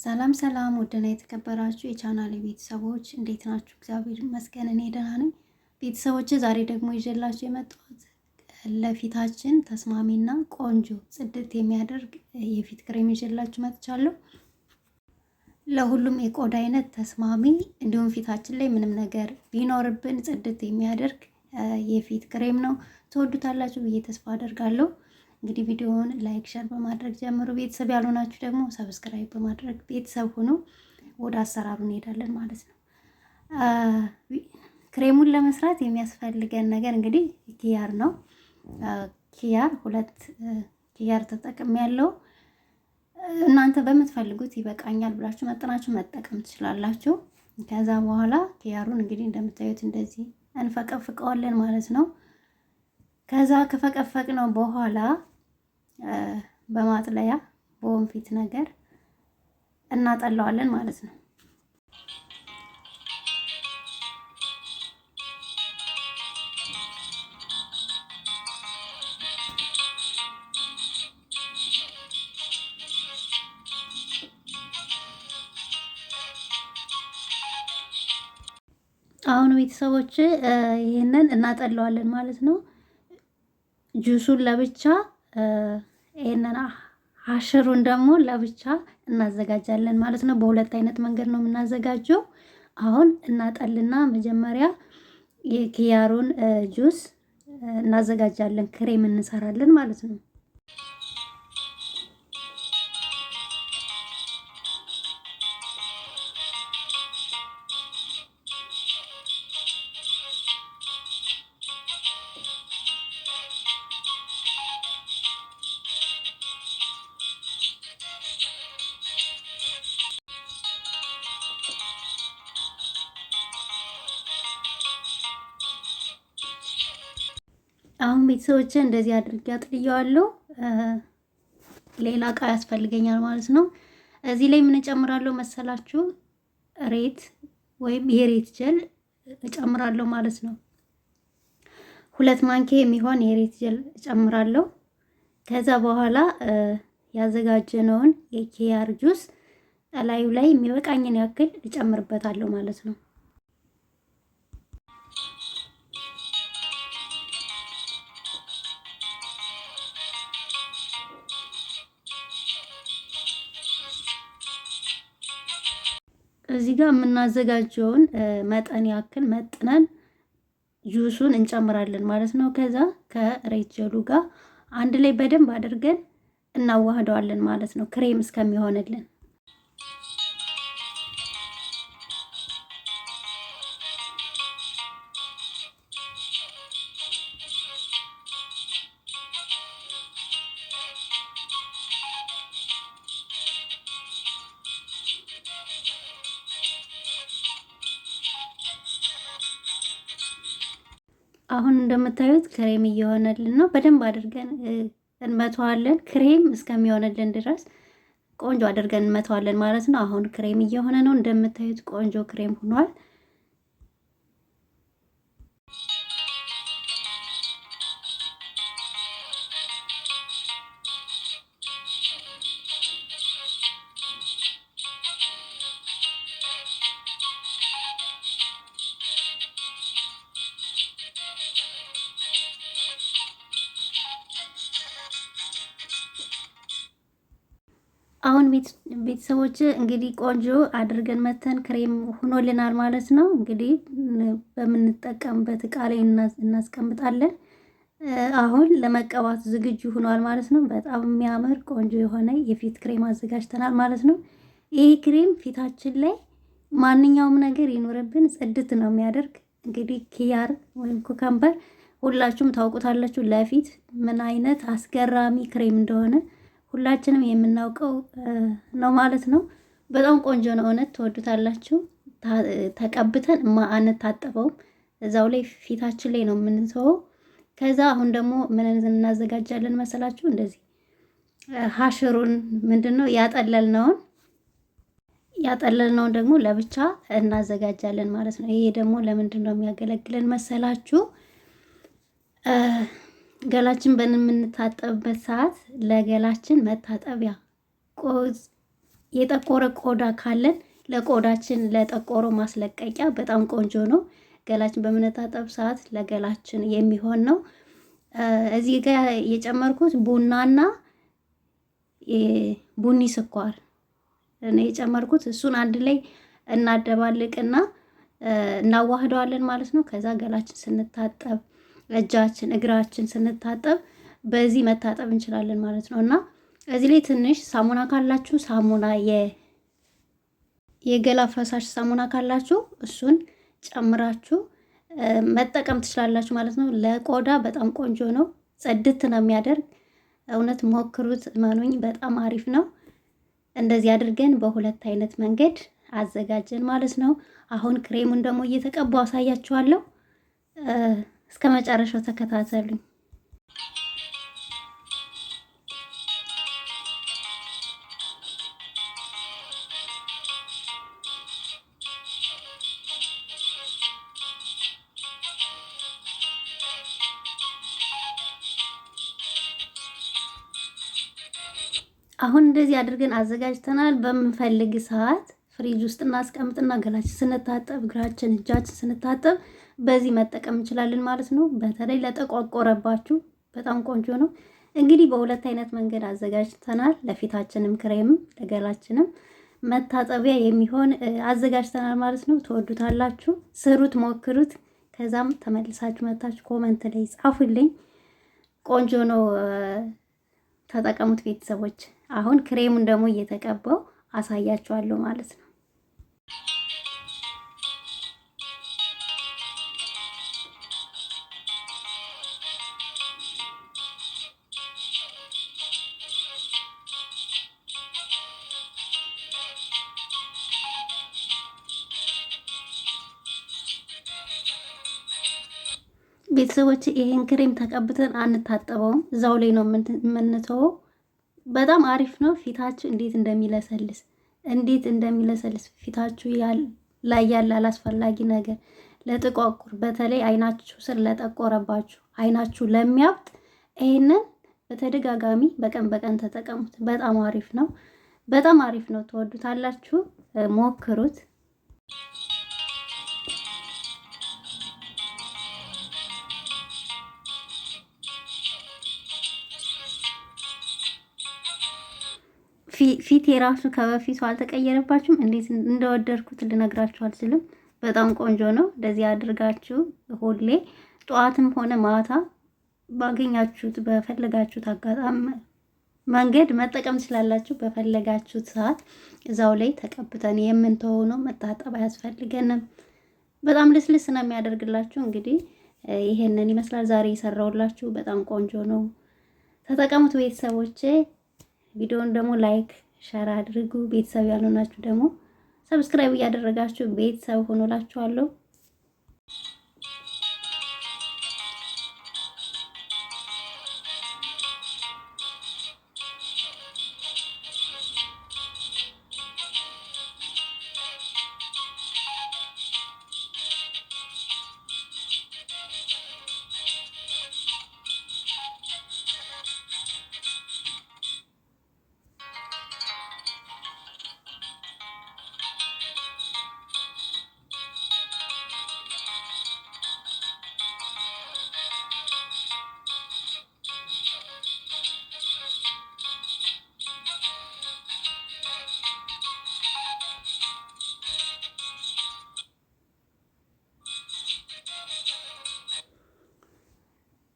ሰላም ሰላም፣ ውድና የተከበራችሁ የቻናል ቤተሰቦች እንዴት ናችሁ? እግዚአብሔር ይመስገን እኔ ደህና ነኝ። ቤተሰቦች ዛሬ ደግሞ ይዤላችሁ የመጣሁት ለፊታችን ተስማሚና ቆንጆ ጽድት የሚያደርግ የፊት ክሬም ይዤላችሁ መጥቻለሁ። ለሁሉም የቆዳ አይነት ተስማሚ እንዲሁም ፊታችን ላይ ምንም ነገር ቢኖርብን ጽድት የሚያደርግ የፊት ክሬም ነው። ትወዱታላችሁ ብዬ ተስፋ አደርጋለሁ። እንግዲህ ቪዲዮውን like፣ share በማድረግ ጀምሩ። ቤተሰብ ያልሆናችሁ ደግሞ subscribe በማድረግ ቤተሰብ ሆኖ ወደ አሰራሩ እንሄዳለን ማለት ነው። ክሬሙን ለመስራት የሚያስፈልገን ነገር እንግዲህ ኪያር ነው። ኪያር ሁለት ኪያር ተጠቅሜያለሁ። እናንተ በምትፈልጉት ይበቃኛል ብላችሁ መጥናችሁ መጠቀም ትችላላችሁ። ከዛ በኋላ ኪያሩን እንግዲህ እንደምታዩት እንደዚህ እንፈቀፍቀዋለን ማለት ነው። ከዛ ከፈቀፈቅነው በኋላ በማጥለያ በወንፊት ነገር እናጠለዋለን ማለት ነው። አሁን ቤተሰቦች ይህንን እናጠለዋለን ማለት ነው። ጁሱን ለብቻ ይህንን አሽሩን ደግሞ ለብቻ እናዘጋጃለን ማለት ነው። በሁለት አይነት መንገድ ነው የምናዘጋጀው። አሁን እናጠልና መጀመሪያ የኪያሩን ጁስ እናዘጋጃለን፣ ክሬም እንሰራለን ማለት ነው። አሁን ቤተሰቦቼ እንደዚህ አድርጌ አጥልየዋለሁ። ሌላ እቃ ያስፈልገኛል ማለት ነው። እዚህ ላይ ምን እጨምራለሁ መሰላችሁ? ሬት ወይም የሬት ጀል እጨምራለሁ ማለት ነው። ሁለት ማንኪያ የሚሆን የሬት ጀል እጨምራለሁ። ከዛ በኋላ ያዘጋጀነውን የኪያር ጁስ እላዩ ላይ የሚበቃኝን ያክል እጨምርበታለሁ ማለት ነው። እዚህ ጋር የምናዘጋጀውን መጠን ያክል መጥነን ጁሱን እንጨምራለን ማለት ነው። ከዛ ከሬት ጀሉ ጋር አንድ ላይ በደንብ አድርገን እናዋህደዋለን ማለት ነው፣ ክሬም እስከሚሆንልን። አሁን እንደምታዩት ክሬም እየሆነልን ነው። በደንብ አድርገን እንመተዋለን። ክሬም እስከሚሆንልን ድረስ ቆንጆ አድርገን እንመተዋለን ማለት ነው። አሁን ክሬም እየሆነ ነው። እንደምታዩት ቆንጆ ክሬም ሆኗል። አሁን ቤተሰቦች እንግዲህ ቆንጆ አድርገን መተን ክሬም ሆኖልናል ማለት ነው። እንግዲህ በምንጠቀምበት እቃ ላይ እናስቀምጣለን። አሁን ለመቀባት ዝግጁ ሆኗል ማለት ነው። በጣም የሚያምር ቆንጆ የሆነ የፊት ክሬም አዘጋጅተናል ማለት ነው። ይህ ክሬም ፊታችን ላይ ማንኛውም ነገር ይኖርብን ጽድት ነው የሚያደርግ። እንግዲህ ኪያር ወይም cucumber ሁላችሁም ታውቁታላችሁ ለፊት ምን አይነት አስገራሚ ክሬም እንደሆነ ሁላችንም የምናውቀው ነው ማለት ነው። በጣም ቆንጆ ነው። እውነት ትወዱታላችሁ። ተቀብተን አንታጠበውም፣ እዛው ላይ ፊታችን ላይ ነው የምንተወው። ከዛ አሁን ደግሞ ምን እናዘጋጃለን መሰላችሁ? እንደዚህ ሀሽሩን ምንድን ነው ያጠለልነውን ደግሞ ለብቻ እናዘጋጃለን ማለት ነው። ይሄ ደግሞ ለምንድን ነው የሚያገለግለን መሰላችሁ? ገላችን በምንታጠብበት ሰዓት ለገላችን መታጠቢያ የጠቆረ ቆዳ ካለን ለቆዳችን ለጠቆረው ማስለቀቂያ በጣም ቆንጆ ነው። ገላችን በምንታጠብ ሰዓት ለገላችን የሚሆን ነው። እዚህ ጋር የጨመርኩት ቡናና ቡኒ ስኳር ነው የጨመርኩት። እሱን አንድ ላይ እናደባልቅና እናዋህደዋለን ማለት ነው። ከዛ ገላችን ስንታጠብ፣ እጃችን፣ እግራችን ስንታጠብ በዚህ መታጠብ እንችላለን ማለት ነው። እና እዚህ ላይ ትንሽ ሳሙና ካላችሁ፣ ሳሙና፣ የገላ ፈሳሽ ሳሙና ካላችሁ እሱን ጨምራችሁ መጠቀም ትችላላችሁ ማለት ነው። ለቆዳ በጣም ቆንጆ ነው። ጽድት ነው የሚያደርግ። እውነት ሞክሩት፣ እመኑኝ በጣም አሪፍ ነው። እንደዚህ አድርገን በሁለት አይነት መንገድ አዘጋጀን ማለት ነው። አሁን ክሬሙን ደግሞ እየተቀባው አሳያችኋለሁ። እስከ መጨረሻው ተከታተሉኝ። አሁን እንደዚህ አድርገን አዘጋጅተናል። በምንፈልግ ሰዓት ፍሪጅ ውስጥ እናስቀምጥና ገላችን ስንታጠብ፣ እግራችን፣ እጃችን ስንታጠብ በዚህ መጠቀም እንችላለን ማለት ነው። በተለይ ለጠቋቆረባችሁ በጣም ቆንጆ ነው። እንግዲህ በሁለት አይነት መንገድ አዘጋጅተናል። ለፊታችንም ክሬም ለገላችንም መታጠቢያ የሚሆን አዘጋጅተናል ማለት ነው። ትወዱታላችሁ። ስሩት፣ ሞክሩት። ከዛም ተመልሳችሁ መታችሁ comment ላይ ጻፉልኝ። ቆንጆ ነው፣ ተጠቀሙት ቤተሰቦች። አሁን ክሬሙን ደግሞ እየተቀባው አሳያችኋለሁ ማለት ነው። ቤተሰቦች፣ ይሄን ክሬም ተቀብተን አንታጠበውም፣ እዛው ላይ ነው የምንተወው። በጣም አሪፍ ነው። ፊታችሁ እንዴት እንደሚለሰልስ፣ እንዴት እንደሚለሰልስ፣ ፊታችሁ ላይ ያለ አላስፈላጊ ነገር ለጥቋቁር፣ በተለይ አይናችሁ ስር ለጠቆረባችሁ፣ አይናችሁ ለሚያብጥ ይሄንን በተደጋጋሚ በቀን በቀን ተጠቀሙት። በጣም አሪፍ ነው። በጣም አሪፍ ነው። ትወዱታላችሁ። ሞክሩት። ፊት የራሱ ከበፊቱ አልተቀየረባችሁም? እንዴት እንደወደድኩት ልነግራችሁ አልችልም። በጣም ቆንጆ ነው። እንደዚህ አድርጋችሁ ሁሌ ጠዋትም ሆነ ማታ ባገኛችሁት በፈለጋችሁት አጋጣሚ መንገድ መጠቀም ትችላላችሁ። በፈለጋችሁት ሰዓት እዛው ላይ ተቀብተን የምንተወው ነው። መታጠብ አያስፈልገንም። በጣም ልስልስ ነው የሚያደርግላችሁ። እንግዲህ ይሄንን ይመስላል ዛሬ የሰራሁላችሁ። በጣም ቆንጆ ነው። ተጠቀሙት ቤተሰቦቼ። ቪዲዮውን ደግሞ like፣ share አድርጉ። ቤተሰብ ያልሆናችሁ ደግሞ subscribe እያደረጋችሁ ቤተሰብ ሆኖላችኋለሁ።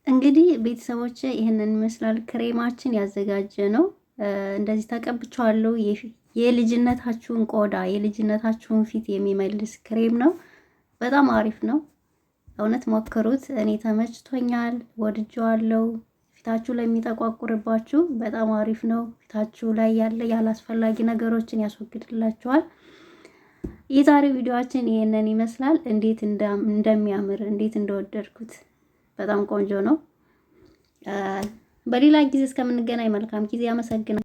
እንግዲህ ቤተሰቦች፣ ይህንን ይመስላል ክሬማችን ያዘጋጀ ነው። እንደዚህ ተቀብቼዋለሁ። የልጅነታችሁን ቆዳ፣ የልጅነታችሁን ፊት የሚመልስ ክሬም ነው። በጣም አሪፍ ነው። እውነት ሞክሩት። እኔ ተመችቶኛል፣ ወድጄዋለሁ። ፊታችሁ ላይ የሚጠቋቁርባችሁ በጣም አሪፍ ነው። ፊታችሁ ላይ ያለ ያላስፈላጊ ነገሮችን ያስወግድላችኋል። የዛሬው ቪዲዮአችን ይህንን ይመስላል። እንዴት እንደሚያምር፣ እንዴት እንደወደድኩት፣ በጣም ቆንጆ ነው። በሌላ ጊዜ እስከምንገናኝ መልካም ጊዜ። አመሰግናለሁ።